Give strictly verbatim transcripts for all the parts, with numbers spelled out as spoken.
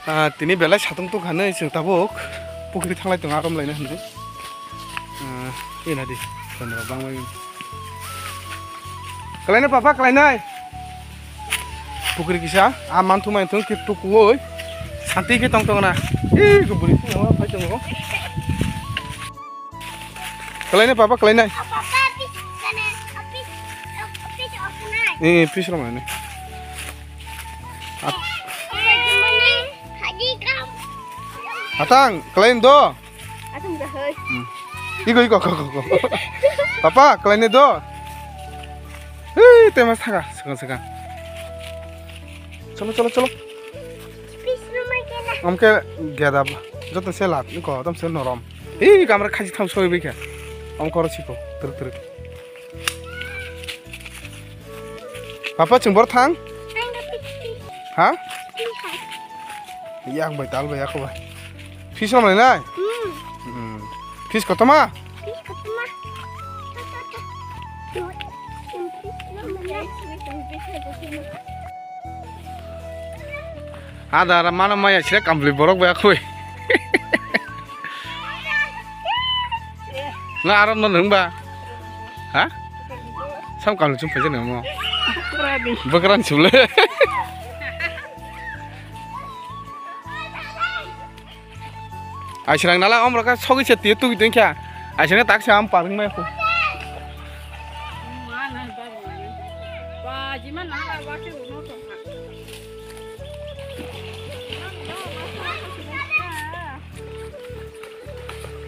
Ah, tini belai satung tuk hwnwi chwng tabuk pukri thanglai tongo, arom laina hwnwi. Ah, ina di, chwng rok bangmani. Kalainai papa, kalainai. Pukri kisa, a manthung manthung khe tukuoi. Santi khe tong tong na. Ih, kuburi phai tongo. Kalainai papa, kalainai. Eh, eh, fish rok manai. Atang, kalainai do. Hmm. Iko, iko, ko, ko, ko. Papa, kalainai do. Hei, tema saka, saka, saka. Cholo, cholo, cholo. Amke geda, joto se lat, iko, tam se norom. Hei, kamera khaji tham soi bikha. Amkoro siko, truk, truk. Papa, chwng bor thang? Ha? Yak bai, tal bai, yak bai. Fish rok nai? Hmm. Fish kotoma? Fish kotoma. Ada mano maya sira kamli borok bai akhui. Nga aram no nung ba? Ha? Sam kamli chum phaja nang mo. Bwkrang chule. Aisrang nala om raka sogwi se tiyo tugi tengkha. Aisrang tak se am parung mai khu.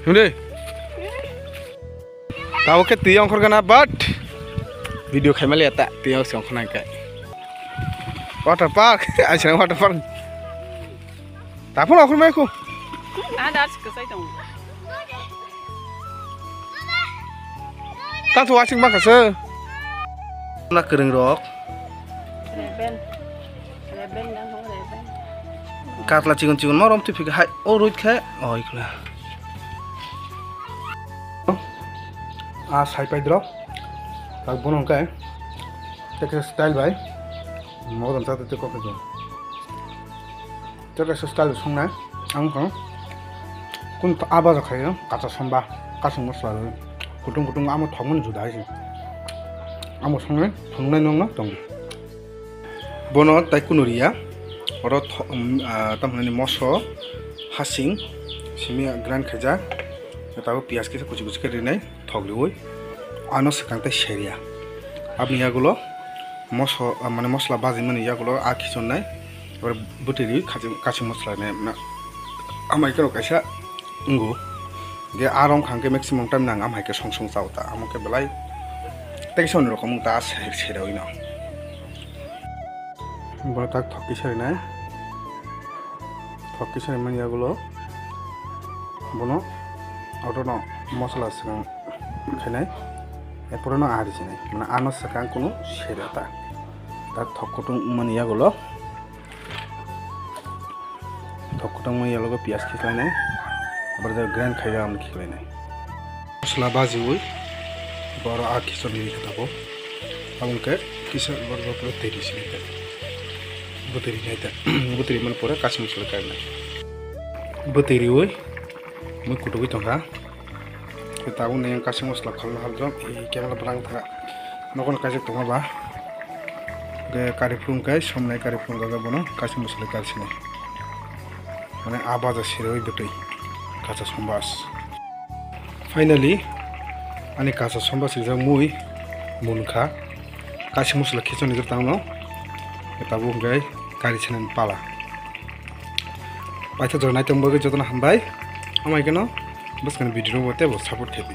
Himde. Tabo khe twi ongkhor gana, but video khaima liya ta, twi ong se ongkhor nang khe. Water park, aisrang water park. Taphano ongkhor mai khu. Ada asik kwchai tongo. Tang thu asing bangkha se. Na kwrwng rok. Reben. Reben nang ho reben. Katla chikon chikon ma rom twi phika hai. O ruit khe. Oi khla. A sai pai dro. Tak bono kai. Tek style bai. Modon sa te kok. Tei kaisa style songnai ang kha kun aba khaio kacha somba kasing mosla rwi kutung kutung amo thokmani juda hai se amo songnai phunuknai nokno tongo bono tai kunu riya oro tho- um, ah, tamni moso hasing simi grind khaijak tabuk piyaj kisa kuchi kuchi khe rinai. Thok riui ano swkang tei seria. Aboni yagulo moso, ah, mane mosla bajimani yagulo a khichonnai. Oro bwtwi riui khaching, kasing mosla nai na. Amai khe rok kaisa wngo. Ge a rong khang khe maximum time nang amai khe song song chao ta. Amo khe belai tei kisa oni rokom ta se, seria wi no. Bo tak thok kisa rinai. Thok kisa rimani yagulo bono oro no mosla swkang khainai, erpore no ari sinai, mane ano swkang kunu sera ta. Ta thok kutung wngmani yagulo, thok kutung wngmani yagulo piyaj khiklainai, abar je grind khaio amoni khiklainai. Mosla bajiui borok a khichon ri khe tabuk. Aboni khe kisa borok borok twi ri sini khe. Bwtwi ri nai ta. Bwtwi ri mani pore kasing mosla kainai. Bwtwi riui mui kutugui tongkha. Khe tabuk nai kasing mosla khalna habjak. Ei camera bwrang thaka. Nokon kaisa tongma ba. Khe kari phulung khe somnai kari phulung khe bono kasing mosla kar sini. Mane a baja siroi bwtwi. Kacha sombas. Finally, ani kacha somba swijak mui munkha. Kasing mosla khichoni jor tangno. Tabuk hwnkhe kari sanani pala. Paithago naitong bagwi jotono hambai. Amai kheno bwskangni video no bo teibo support khaidi.